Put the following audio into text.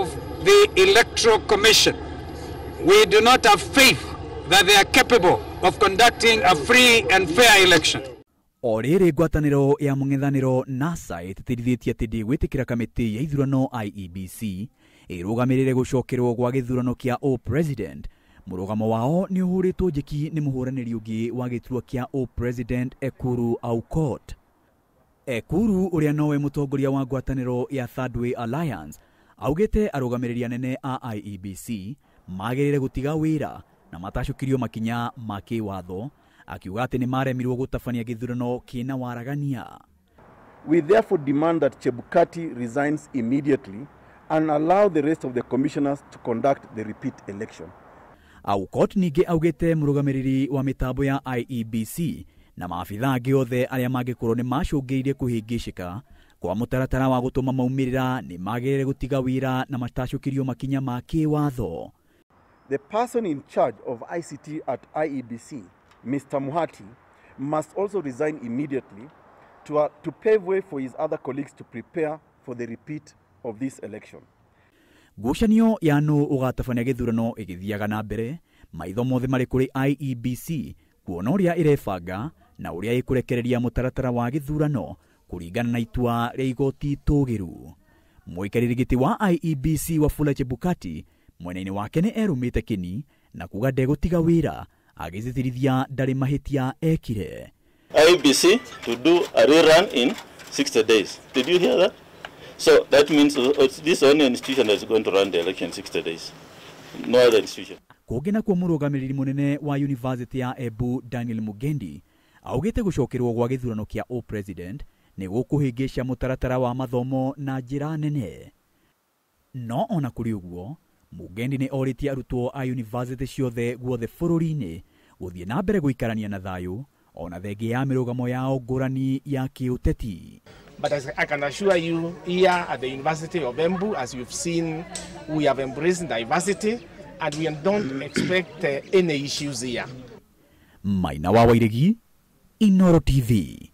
The Electoral Commission. We do not have faith that they are capable of conducting a free and fair election. O rĩrĩ ngwatanĩro ya mũng'ethanĩro NASA ĩtĩtĩrithĩtie atĩ ndĩgwĩtĩkĩra kamĩtĩ ya ithurano IEBC ĩrũgamĩrĩre gũcokerwo gwa gĩthurano kĩa o-president. Mũrũgamo wao nĩ ũhũrĩtwo njeki nĩ mũhũranĩri ũngĩ wa gĩturwa kĩa o-president Ekuru Aukot. Ekuru ũrĩa nowe mũtongoria wa ngwatanĩro ya Third Way Alliance augĩte arũgamĩrĩri anene a IEBC magĩrĩire gũtiga wĩra na matacũkirio makinya ma kĩwatho, akiuga atĩ nĩ maremirwo gũtabania gĩthurano kĩna waragania. We therefore demand that Chebukati resigns immediately and allow the rest of the commissioners to conduct the repeat election. Aukot ningĩ augĩte mũrũgamĩrĩri wa mĩtambo ya IEBC na maabitha angĩ othe arĩa mangĩkorwo nĩ macũngĩrĩirie kũhĩngĩcĩka kwa mũtaratara wa gũtũma maumĩrĩra nĩ magĩrĩire gũtiga wĩra na matacũkĩrio makinya ma kĩwatho. The person in charge of ICT at IEBC, Mr. Muhati, must also resign immediately to pave way for his other colleagues to prepare for the repeat of this election. Ngucanio ya nũ ũgatabania gĩthurano ĩgĩthiaga na mbere, maitho mothe marĩ kũrĩ IEBC kuona ũrĩa ĩrebanga na ũrĩa ĩkũrekereria mũtaratara wa gĩthurano kũringana na itua rĩa igoti tũgĩru. Mũikarĩri gĩtĩ wa IEBC Wafula Chebukati mwena-inĩ wake nĩ erũmĩte kĩni na kuga ndegũtiga wĩra, agĩtĩtĩrithia ndarĩ mahĩtia ekire. IEBC to do a rerun in 60 days. Did you hear that? So that means it's this only institution that's going to run the election in 60 days. No other institution. Kũngĩ nakuo mũrũgamĩrĩri mũnene wa University ya Embu Daniel Mugendi augĩte gũcokerwo gwa gĩthurano kĩa o-president nĩ gũkũhĩngĩca mũtaratara wa mathomo na njĩra nene. No ona kũrĩ ũguo, Mugendi nĩ orĩtie arutwo a university ciothe guothe bũrũri-inĩ gũthiĩ na mbere gũikarania na thayũ ona thengia ya mĩrũgamo yao ngũrani ya kĩũteti. But as I can assure you, here at the University of Embu, as you've seen, we have embraced diversity and we don't expect any issues here. Maina wa Wairegi, Inooro TV.